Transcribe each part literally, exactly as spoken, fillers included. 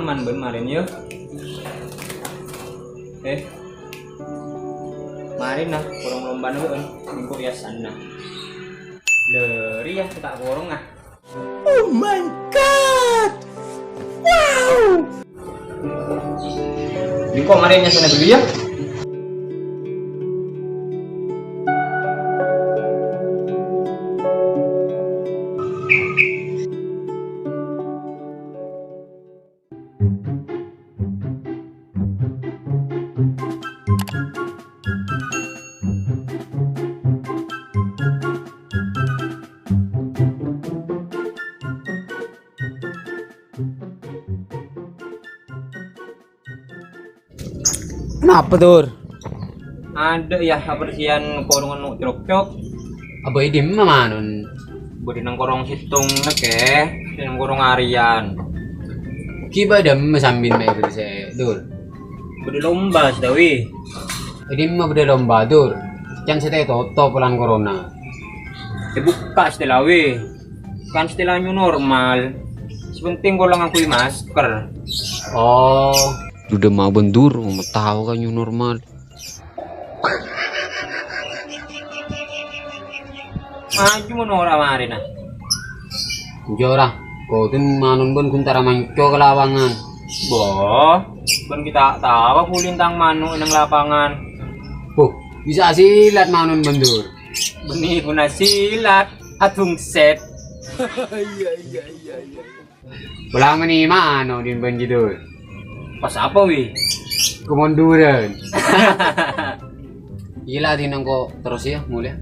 Man bân marèn, yâ. Eh. Marèn, nah, korong lombana bân, engko' yasana. Lè, rèya ta' korong, ah. Oh my God! Wow! Engko' marèn yasana ghâllu, yâ. Napa, Dur? Adâ', yâ, abersihan korongan no' cok-cok. Abâ' è dimma, Manon? Bâdâ neng korong sèttong nèka, neng korong arèyan. Ghibâ dimma sambina èbersè, Dur? Bâdâ lomba, sè tawi. È dimma bâdâ lomba, Dur? Can sè ta' ètotop polana korona. Èbukka', sè tawi. Kan sè tawi new normal. Sè penting kaulâ ngangghuy masker. Oh. Duda mawon, Dur, ma' tao ka new normal. Maju mon ora marèna. Enjâ' ora, kodun Manon bân ghun entara manco ka lapangan. Boh, bân ghi' ta' tao kulintang mano' è neng lapangan. Boh, bisa asilat Manon bân, Dur. Bânnè ghun asilat, adhungset. Iyâ, iyâ, iyâ, iyâ. Polana mano' din bân jidul. Pas apa, wi? Kemunduran. Iyâ la, dinengko terros yâ, molè.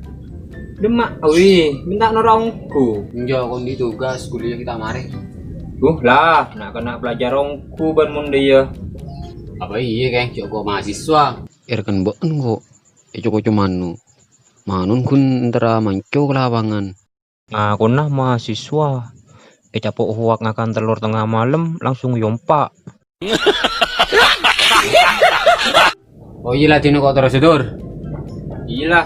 Dimma, wi, mènta noro' ongghu. Enjâ', kondi tugas kuliah ghi' ta' marè. Duh lah, na'-kana' pelajar ongghu bân mon dâ' iyâ. Apa iyâ, Keng? Jhâ' ko mahasiswa. Èrekan bâ'en ko', èco-koco mano'. Manon ghun entara manco ka lapangan. Ngakona mahasiswa, ècapo' hoak ngakan tellor tengnga malem, langsung èyompa'. Oh iyâ la, dinengko terros, Dur. Iyâ la.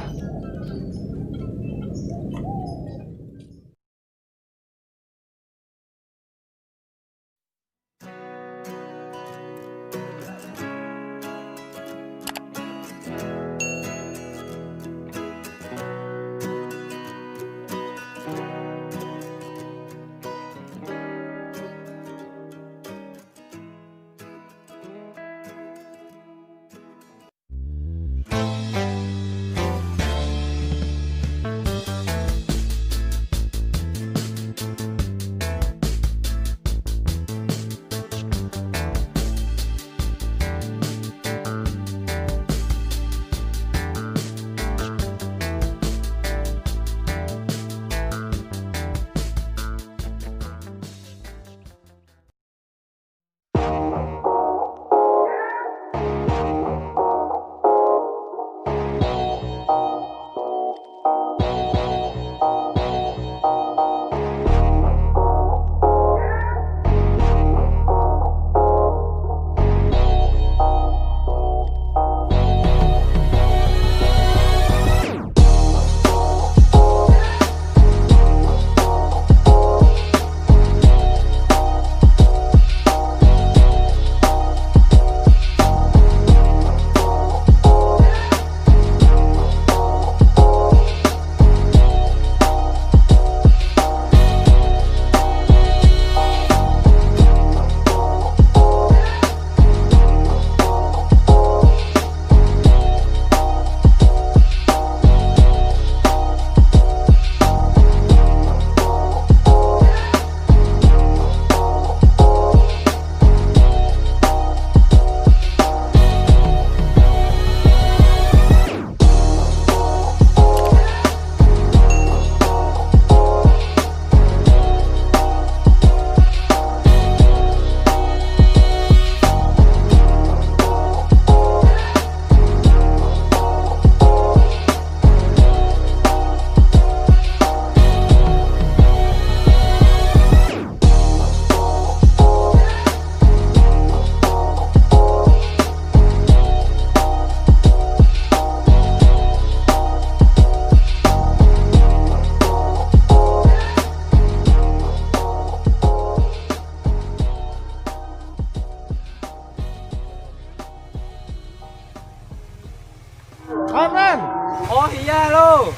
Halo.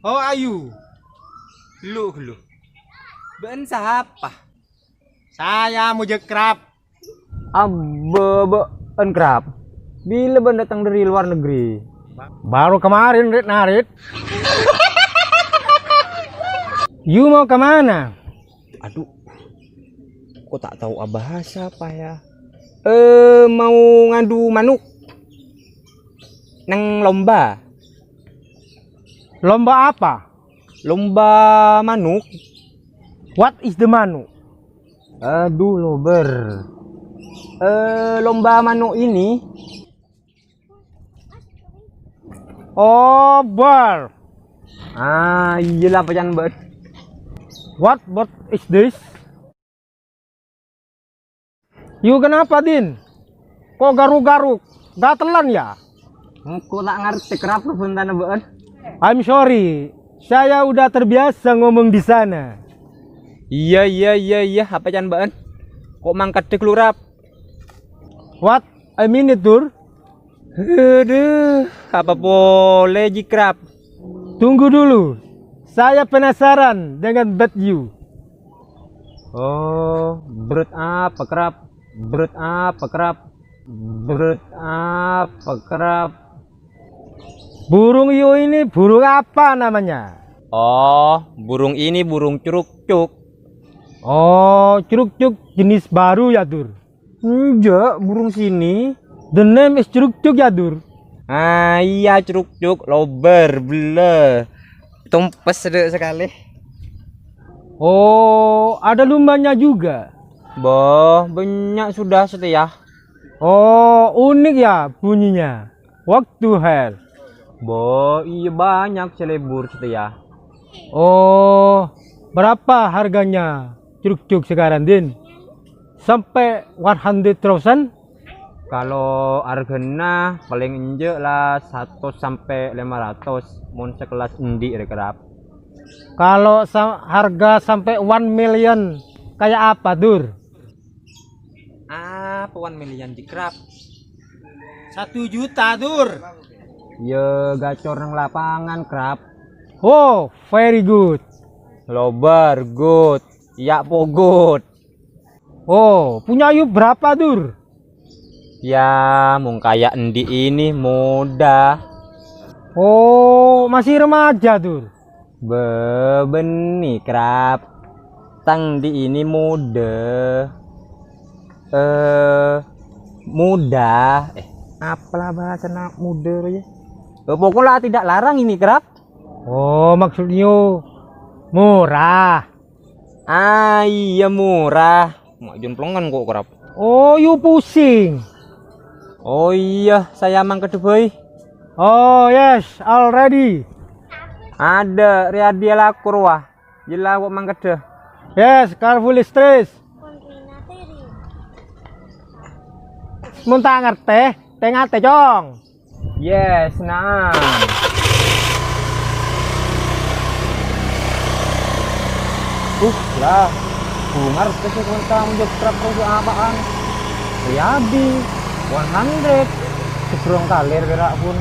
How are you? Lu, lu. Bâ'ân sapa? Saya Mujak Krab. Abbâ, bâ'ân Krab. Bilâ bâ'ân dateng dâri luar negeri? Baru kemarin, rit-narit. You mau kemana? Aduh, kok tak tahu bahasa apa ya? Eh, mau ngadu manuk. Neng lomba. Lomba apa? Lomba manuk. What is the manuk? Aduh, lober. Eh, lomba manuk ini. Oh, bar. Ah, iyalah, pacan, Bos. What, what is this? You kenapa, Din? Kok garuk-garuk? Gatelan, ya? Engko' ta' ngartè kerap bentana bâ'ân. I'm sorry, saya udah terbiasa ngomong di sana. Iya, iya, iya, iya, apa can bâ'ân? Kok mangkadhâ kelurap? What? I mean it, Dur. Aduh, apa polè, Jikrap? Tunggu dulu, saya penasaran dengan bad you. Oh, brut apa, Krap? Brut apa, Krap? Brut apa, Krap? Burung you ini burung apa namanya? Oh, burung ini burung crukcuk. Oh, crukcuk jenis baru ya, Dur? Enjâ', burung sini. The name is crukcuk ya, Dur? Ah, iya, crukcuk, lober, bellâ. Tompes dâ' sakalè. Oh, ada lumbanya juga? Bâh, bânnya' sudah satèya. Oh, unik ya bunyinya. What the hell? Bâh, iyâ bânnya' sè lebur satèya. Oh, berapa harganya crukcuk sekarang, Din? Sampai one hundred thousand? Kalau arghâna palèng enjâ' la satos sampè' lèma ratos, mon sakellas andi' rè, Krap. Kalau sa-, harga sampai one million, kayak apa, Dur? Apa one million, Jikrap? Satu juta, Dur. Iyâ, gacor neng lapangan, Krap. Oh, very good. Lobar, good. Iyâ, pogot. Oh, punya you berapa, Dur? Ya, mon kaya andi' ini, muda. Oh, masih remaja, Dur. Bâh, bânnè, Krap. Tang andi' ini muda. Eh, muda. Eh, apalah bahasana muda, ya? Eh, pokoknya tidak larang ini, Krap. Oh, maksudnya murah. Ah, iya, murah. Mak, jhân plèngan kok, Krap. Oh, you pusing. Oh iya, saya mangkadhâ bhâi. Oh, yes, already. Ada, Riyadi lakur, wah. Jhâ' la kok mangkadhâ. Yes, careful, stress. Mon ta' ngartè, tè-ngatè, Cong. Yes, nah. Uh, lah. Bungar ke sih kau tamu jok truk kau apaan? Riyadi, one hundred. Sebrong kalir kira pun.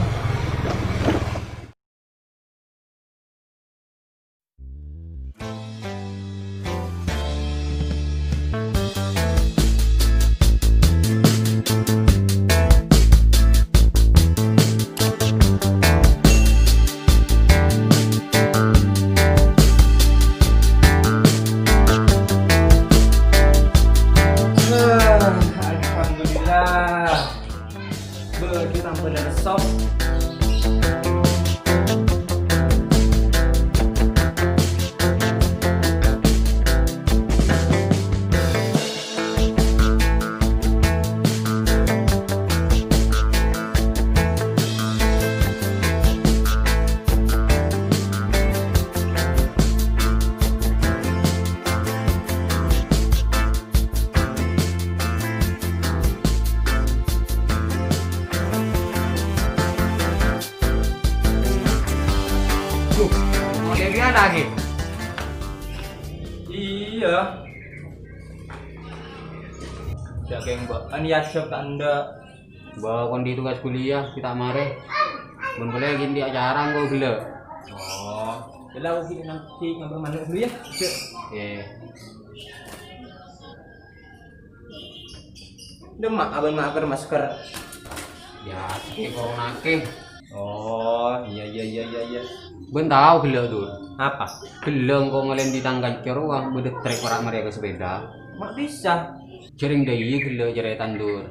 Alhamdulillah. Bâdâ tambâna sop. Duh, mau lihat lagi? Iya. Jagain ba'an ya, Syek, tak ndak. Bawa kondi tugas kuliah, kita mare. Mon polè ghi' andi' acara engko' ghellâ'. Oh. Ella, aku ghi' nang-, ghi' ngamper manok dulu ya. Cek. Oke. Dâ' emma' abâ'na masker. Ya, sè corona kè. Oh, iyâ, iyâ, iyâ, iyâ, iyâ. Bâ'na tao ghellâ', Dur. Apa? Ghellâ' engko' ngolèn dâri tang kanca rowa, bâdâ trek ora marè ka sepeda. Ma' bisa? Jhâreng dâ' iyâ ghellâ' carètana, Dur.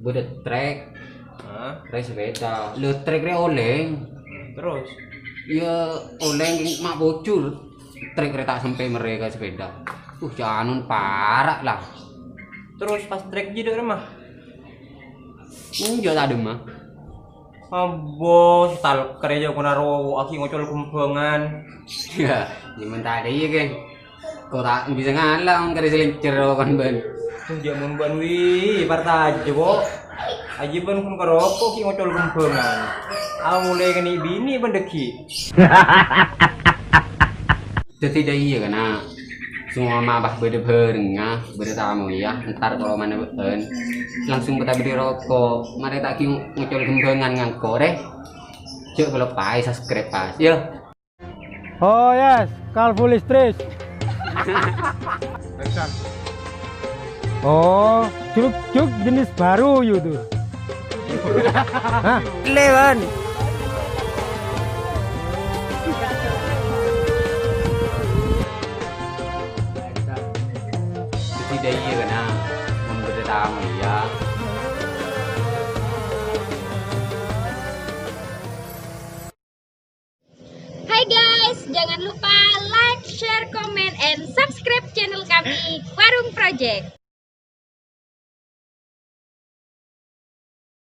Bâdâ trek. Hah? Rè sepeda. Lho, trek rè olèng. Terus? Iyâ, olèng ma' bocor. Trek rè ta' sampè' marè ka sepeda. Uh, janun para' la. Terus pas trek jidâ' remma? Enjâ' ta' dâ' emma'. Abbo, stalker ya, kona rowa aghi' ngocol kembhângan. Ya, ya mon ta' dâ' iyâ, Kè. Ko ta' bisa ngala' mon karè sè lèncèr roko'an bâ'na. Tuh, jhâ' mon bâ'na wi, partajâ, Bo'. Ajiyâ bâ'na ghun karoko' ghi' ngocol kembhângan. Amolè kènè' binè bâ'na dâggi'. Dâddhi dâ' iyâ, kana'. Sè moma pas bâdâ bhârengnga, bâdâ tamoyya, entar kalo mana bâ'na. Langsung pètabâdhi roko'. Marè ta' ghi' ngocol kembhângan ngangko', rè. Jhâ' kaloppaè subscribe, pas. Yâ. Oh yes, Calvin Listris. Oh, jeruk-jeruk jenis baru yudhu. Hah? Lewan. Dâddhi dâ' iyâ, kana'. Mon bâdâ tamoyya. Hai guys, jangan lupa like, share, comment, and subscribe channel kami, Warung Project.